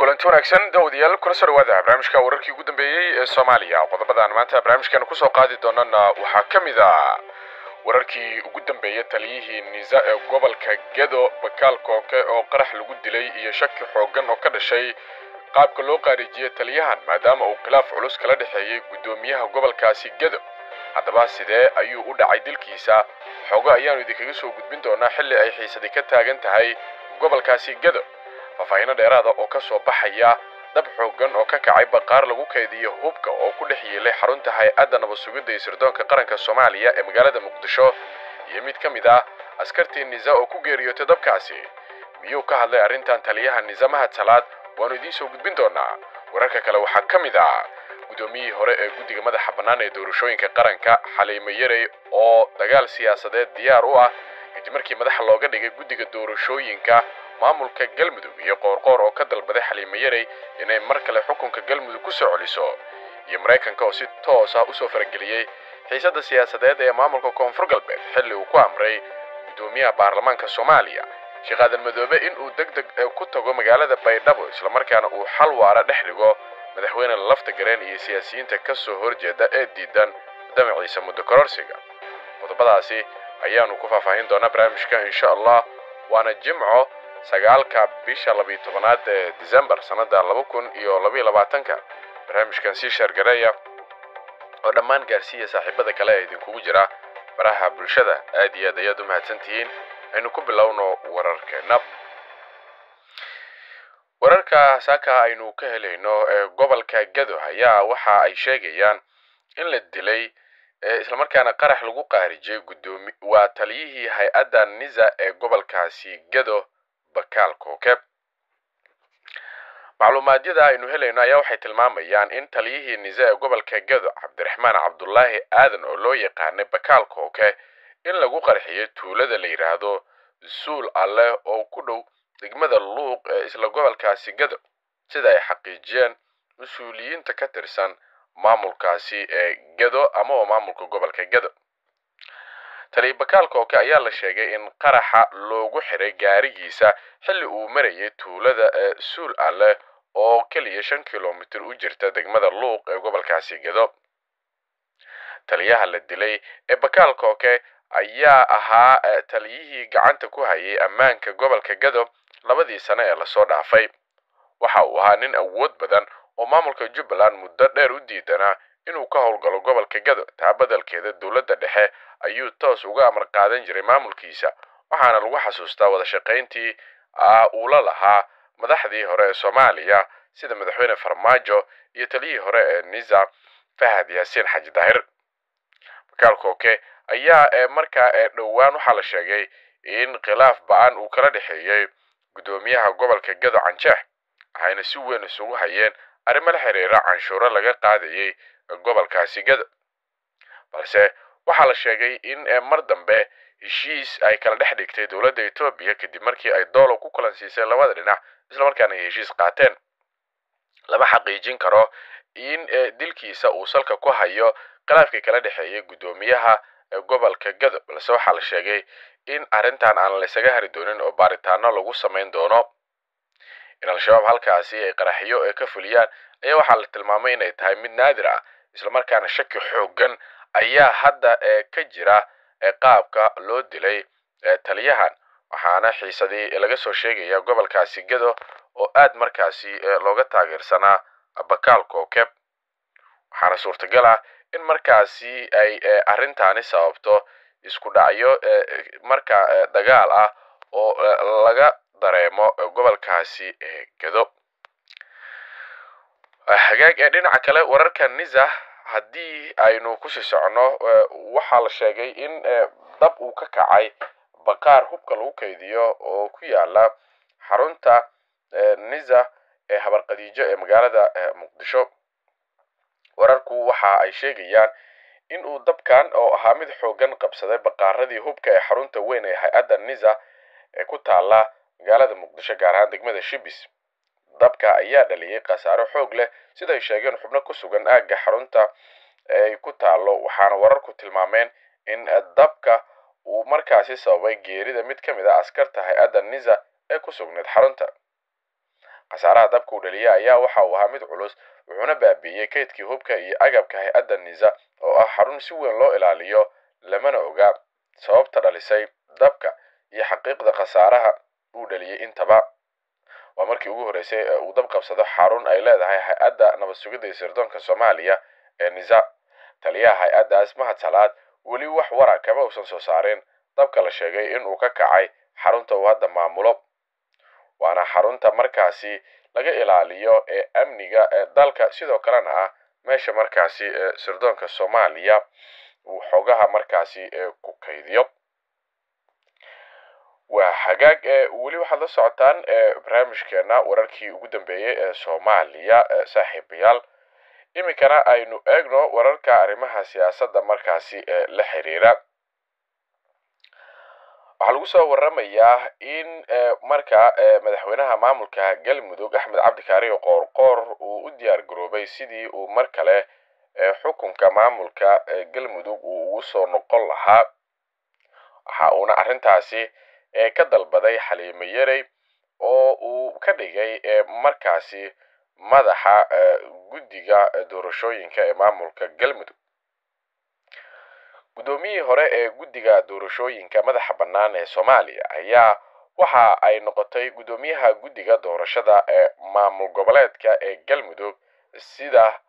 Kulanti wanaagsan daawadayaal, kuna soo dhawaada barnaamijka wararkii ugu dambeeyey ee Soomaaliya. Qodobadan maanta barnaamijkan kusoo qaadi doonana waxaa ka mid ah wararkii ugu dambeeyey taliyihii Nisa ee gobolka Gedo, Bakaal Kooke, oo qarax lagu dilay, iyo shaki xooggan oo ka dhashay qaabka loo qaarijiyey taliyahan, maadaama uu khilaaf culus kala dhexeeyey guddoomiyaha gobolkaasi Gedo. Haddaba sidee ayuu u dhacay dilkiisa? Xoogo ayaanu idinkaga soo gudbin doonaa xilli ay xiisadi ka taagan tahay gobolkaasi Gedo. Faahfaahiino dheeraada oo ka soo baxaya dab xooggan oo ka kacay baqaar lagu kaydiyo hubka oo ku dhex yeelay xarunta Hay-adda Nabad Sugidda iyo Sirdoonka Qaranka Soomaaliya ee magaalada Muqdisho, iyo mid ka mid ah askartii Nisa oo ku geeriyootay dabkaasi. Miyuu ka hadlay arrintan taliyaha Nisa, Mahad Salaad? Waanu idiin soo gudbin doonaa. Wararka kale waxaa ka mid ah guddoomiyihii hore ee Guddiga Madaxa Bannaan ee Doorashooyinka Qaranka, Xaliimo Yarey, oo dagaal siyaasadeed diyaar u ah kadib markii madaxa looga dhigay guddiga doorashooyinka maamulka Galmudug, iyo Qoorqoor oo ka dalbaday Xaliimo Yarey inay mar kale xukunka Galmudug ku soo celiso, iyo Maraykanka oo si toos ah usoo farageliyey xiisadda siyaasadeed ee maamulka Koonfur Galbeed, xilli uu ku amray guddoomiyaha baarlamaanka Soomaaliya, Sheekh Aadan Madoobe, in uu deg deg ku tago magaalada Baydhabo, islamarkaana uu xal waara dhex dhigo madaxweyne Lafta Gareen iyo siyaasiyiinta ka soo horjeeda ee diidan damaciisa muddo kororsiga. Qodobadaasi ayaanu ku faahfaahin doonaa barnaamijka, insha Allah. Waana Jimco, 9-ka bisha 12aad ee December, sannada 2022-ka. Barnaamijkan sii sheergareeya oo dhammaan gaarsiiya saaxiibada kale ee idinkugu jira baraha bulshada. Aad iyo aad ayaad u mahadsantihiin. Aynu ku bilowno wararkeena. Wararka saaka aynu ka helayno ee gobolka Gado ayaa waxa ay sheegayaan in la dilay, islamarkaana qarax lagu qaarijiyey guddoomi waa taliyihii hay-adda Nisa ee gobolkaasi Gado, Bakaal Kooke. Macluumaadyada aynu helayno ayaa waxay tilmaamayaan in taliyihii Nisa ee gobolka Gado, Cabdiraxmaan Cabdulaahi Aadan oo loo yaqaanay Bakaal Kooke, in lagu qarxiyey tuulada la yidhaahdo Suul Alleh oo ku dhow degmada Luuq ee isla gobolkaasi Gado, sida ay xaqiijiyeen mas-uuliyiinta ka tirsan maamulkaasi ee Gado amaba maamulka gobolka Gado. Taliya Bakaal Kooke ayaa la sheegay in qaraxa loogu xiray gaarigiisa xilli uu marayay tuulada ee Suul Alleh oo keliya 5 kilomitir u jirta degmada Luuq ee gobolkaasi Gado. Taliyaha la dilay ee Bakaal Kooke ayaa ahaa taliyihii gacanta ku hayay ammaanka gobolka Gado labadii sano ee lasoo dhaafay. Waxa uu ahaa nin awood badan oo maamulka Jubbaland muddo dheer u diidanaa inuu ka howlgalo gobolka Gado. Taa beddelkeeda dowladda dhexe ayuu toos uga amar qaadan jiray maamulkiisa, waxaana lagu xasuustaa wada shaqayntii uu la lahaa madaxdii hore ee Soomaaliya, sida madaxweyne Farmaajo iyo taliyihii hore ee Nisa, Fahad Yaasiin Xaji Daahir. Bakaal Kooke ayaa markaa dhowaan waxaa la sheegay in khilaaf ba-an uu kala dhexeeyey guddoomiyaha gobolka Gado, Canjeex, waxayna si weyn isugu hayeen arrimo la xiriira canshuuro laga qaadayay gobolkaasi Gado, balse waxaa la sheegay in mar dambe heshiis ay kala dhex dhigtay dowladda Etoobiya, kadib markii ay Doolow ku kulansiisay labada dhinac, islamarkaana ay heshiis qaateen. Lama xaqiijin karo in dilkiisa uu salka ku hayo khilaafkii kala dhexeeyay guddoomiyaha gobolka Gado, balse waxaa la sheegay in arrintan aan laysaga hari doonin oo baaritaano lagu samayn doono. In Al-Shabaab halkaasi ay qaraxyo ee ka fuliyaan ayaa waxaa la tilmaamay inay tahay mid naadir ah, islamarkaana shaki xooggan ayaa hadda ka jira qaabka loo dilay taliyahan, waxaana xiisadii laga soo sheegaya gobolkaasi Gado oo aad markaasi looga taageersanaa Bakaal Kooke, waxaana suurtagal ah in markaasi ay arrintaani sababto isku dhacyo marka dagaal ah oo laga dareemo gobolkaasi Gado. Hagaag, ee dhinaca kale wararka Nisa haddii aynu kusii soconno, waxaa la sheegay in dab uu ka kacay baqaar hubka lagu kaydiyo oo ku yaala xarunta Nisa ee Habar Qadiijo ee magaalada Muqdisho. Wararku waxa ay sheegayaan in uu dabkan oo ahaa mid xooggan qabsaday baqaaradii hubka ee xarunta weyn ee hay-adda Nisa ee ku taala magaalada Muqdisho, gaar ahaan degmada Shibis. Dabka ayaa dhaliyay khasaaro xoog leh, sida ay sheegeen xubno ku sugan aagga xarunta ay ku taalo, waxaana wararku tilmaameen in dabka uu markaasi sababay geerida mid ka mid ah askarta hay-adda Nisa ee ku sugnayd xarunta. Khasaaraha dabka uu dhaliyay ayaa waxa uu ahaa mid culus, wuxuuna baabi'iyey kaydkii hubka iyo agabka hay-adda NISA oo ah xarun si weyn loo ilaaliyo, lamana oga sababta dhalisay dabka iyo xaqiiqda khasaaraha uu dhaliyey intaba. Waa markii ugu horreysay ee uu dab qabsado xarun ay leedahay hay-adda nabad sugidda iyo sirdoonka Soomaaliya ee NISA. Taliyaha hay-addaas Mahad Salaad weli wax wara kama uusan soo saarin dabka la sheegay in uu ka kacay xarunta uu hadda maamulo, waana xarunta markaasi laga ilaaliyo ee amniga ee dalka, sidoo kalena ah meesha markaasi ee sirdoonka Soomaaliya uu xogaha markaasi ee ku kaydiyo. Waa hagaag, ee weli waxaad la socotaan ee barnaamijkeena wararkii ugu dambeeyey ee Soomaaliya. Saaxiibayaal, iminkana aynu eegno wararka arrimaha siyaasadda markaasi ee la xiriira. Waxaa lagu soo waramayaa in marka madaxweynaha maamulka Galmudug Axmed Cabdikaariyo Qoorqoor uu u diyaar garoobay sidii uu mar kale xukunka maamulka Galmudug uu ugu soo noqon lahaa. Waxa uuna arrintaasi ka dalbaday Xaliimo Yarey oo uu ka dhigay markaasi madaxa guddiga doorashooyinka ee maamulka Galmudug. Guddoomiyihii hore ee guddiga doorashooyinka madaxa bannaan ee Soomaaliya ayaa waxa ay noqotay guddoomiyaha guddiga doorashada ee maamul goboleedka ee Galmudug, sida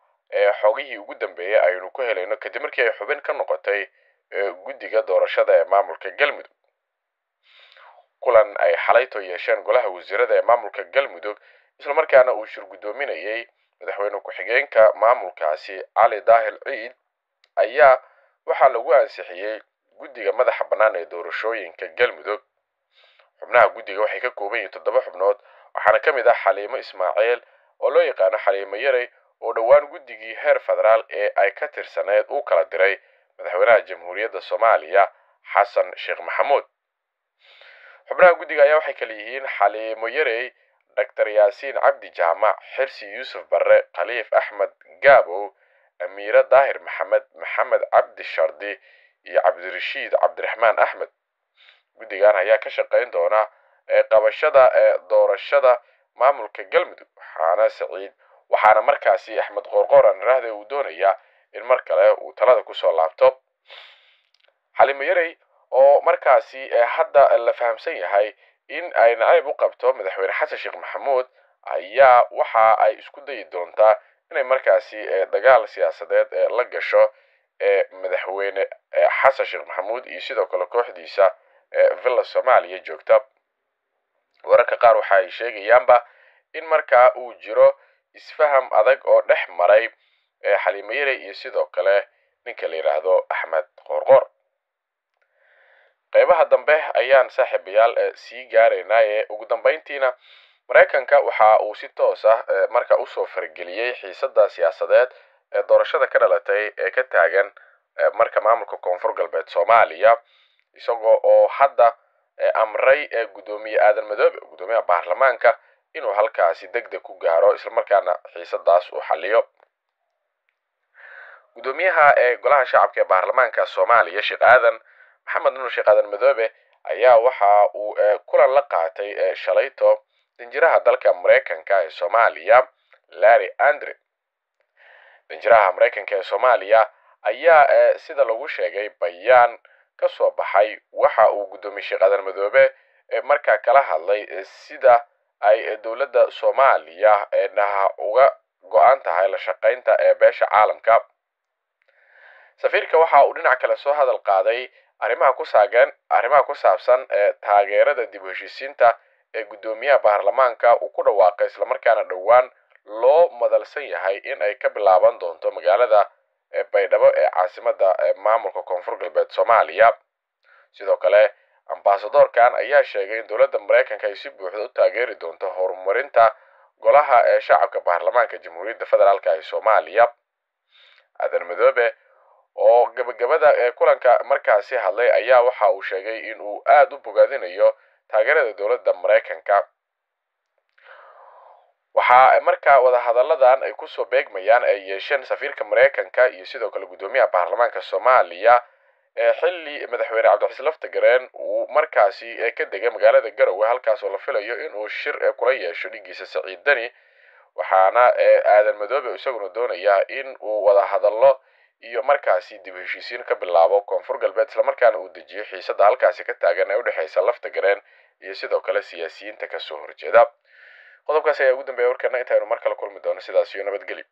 xogihii ugu dambeeyey aynu ku helayno kadib markii ay xubin ka noqotay guddiga doorashada ee maamulka Galmudug. Kulan ay xalayto yeesheen golaha wasiirada ee maamulka Galmudug, islamarkaana uu shir guddoominayay madaxweyne ku-xigeenka maamulkaasi Cali Daahir Ciid, ayaa waxaa lagu ansixiyey guddiga madaxa bannaan ee doorashooyinka Galmudug. Xubnaha guddiga waxay ka kooban yihiin 7 xubnood, waxaana ka mid ah Xaliimo Ismaaciil oo loo yaqaano Xaliimo Yarey, oo dhowaan guddigii heer federaal ee ay ka tirsaneyd uu kala diray madaxweynaha Jamhuuriyadda Soomaaliya Xasan Sheekh Maxamuud. Xubnaha guddiga ayaa waxay kala yihiin Xaliimo Yarey, Dr. Yaasiin Cabdi Jaamac, Xirsi Yuusuf Barre, Khaliif Axmed Gaabow, Amiire Daahir Maxamed, Maxamed Cabdi Shardi iyo Cabdirashiid Cabdiraxmaan Axmed. Guddigan ayaa ka shaqayn doona qabashada doorashada maamulka Galmudug, waxaana Saciid waxaana markaasi Axmed Qoorqoor aan iraahday uu doonayaa in mar kale uu talada kusoo laabto. Xaliimo Yarey oo markaasi hadda la fahamsan yahay in ay nacayb u qabto madaxweyne Xasan Sheekh Maxamuud ayaa waxa ay isku dayi doontaa inay markaasi dagaal siyaasadeed la gasho madaxweyne Xasan Sheekh Maxamuud iyo sidoo kale kooxdiisa Villa Soomaaliya joogta. Wararka qaar waxa ay sheegayaanba in markaa uu jiro isfaham adag oo dhex maray Xaliimo Yarey iyo sidoo kale ninka la yidhaahdo Axmed Qoorqoor. Qaybaha dambe ayaan saaxiibayaal sii gaaraynaa. Ugu dambeyntiina Maraykanka waxa uu si toos ah marka usoo farageliyey xiisadda siyaasadeed ee doorashada ka dhalatay ee ka taagan marka maamulka Koonfur Galbeed Soomaaliya, isagoo oo hadda amray guddoomiye Aadan Madoobe, guddoomiyaha baarlamaanka, inuu halkaasi deg deg ku gaaro islamarkaana xiisadaas uu xaliyo. Guddoomiyaha ee golaha shacabka ee baarlamaanka Soomaaliya Sheekh Aadan Maxamed Nuur Sheekh Aadan Madoobe ayaa waxa uu kulan la qaatay shalayto danjiraha dalka Maraykanka ee Soomaaliya Larry Andre. Danjiraha Maraykanka ee Soomaaliya ayaa sida lagu sheegay bayaan ka soo baxay waxa uu guddoomiye Sheekh Aadan Madoobe markaa kala hadlay sida ay dowladda Soomaaliya dhaha uga go-an tahay la shaqaynta ee beesha caalamka. Safiirka waxa uu dhinac kale soo hadal qaaday arrimaha ku saagan arrimaha ku saabsan taageerada dib u heshiisiinta ee guddoomiyaha baarlamaanka uu ku dhawaaqay, islamarkaana dhowaan loo madalsan yahay in ay ka bilaaban doonto magaalada Baydhabo ee caasimadda maamulka Koonfur Galbeed Soomaaliya. Sidoo kale ambasadoorkan ayaa sheegay in dowladda Maraykanka ay si buuxda u taageeri doonto horumarinta golaha ee shacabka baarlamaanka Jamhuuriyadda Federaalka ee Soomaaliya. Aadan Madoobe oo gabagabada ee kulanka markaasi hadlay ayaa waxa uu sheegay in uu aada u bogaadinayo taageerada dowladda Maraykanka. Waxaa markaa wadahadalladan ay kusoo beegmayaan ay yeesheen safiirka Maraykanka iyo sidoo kale guddoomiyaha baarlamaanka Soomaaliya Xilli madaxweyne Cabdicasiis Laftagareen uu markaasi ka degay magaalada Garowe, halkaas oo la filayo inuu shir kula yeesho dhigiisa Saciid Deni, waxaana Aadan Madoobe isaguna doonayaa in uu wada hadallo iyo markaasi dib u heshiisiin ka bilaabo Koonfur Galbeed, islamarkaana uu dejiyo xiisadda halkaasi ka taagan ee udhexeysa Laftagareen iyo sidoo kale siyaasiyiinta kasoo horjeeda. Qodobkaas ayaa ugu dambeeya warkeena. Intaynu mar kale kulmi doono, sidaas iyo nabadgelyo.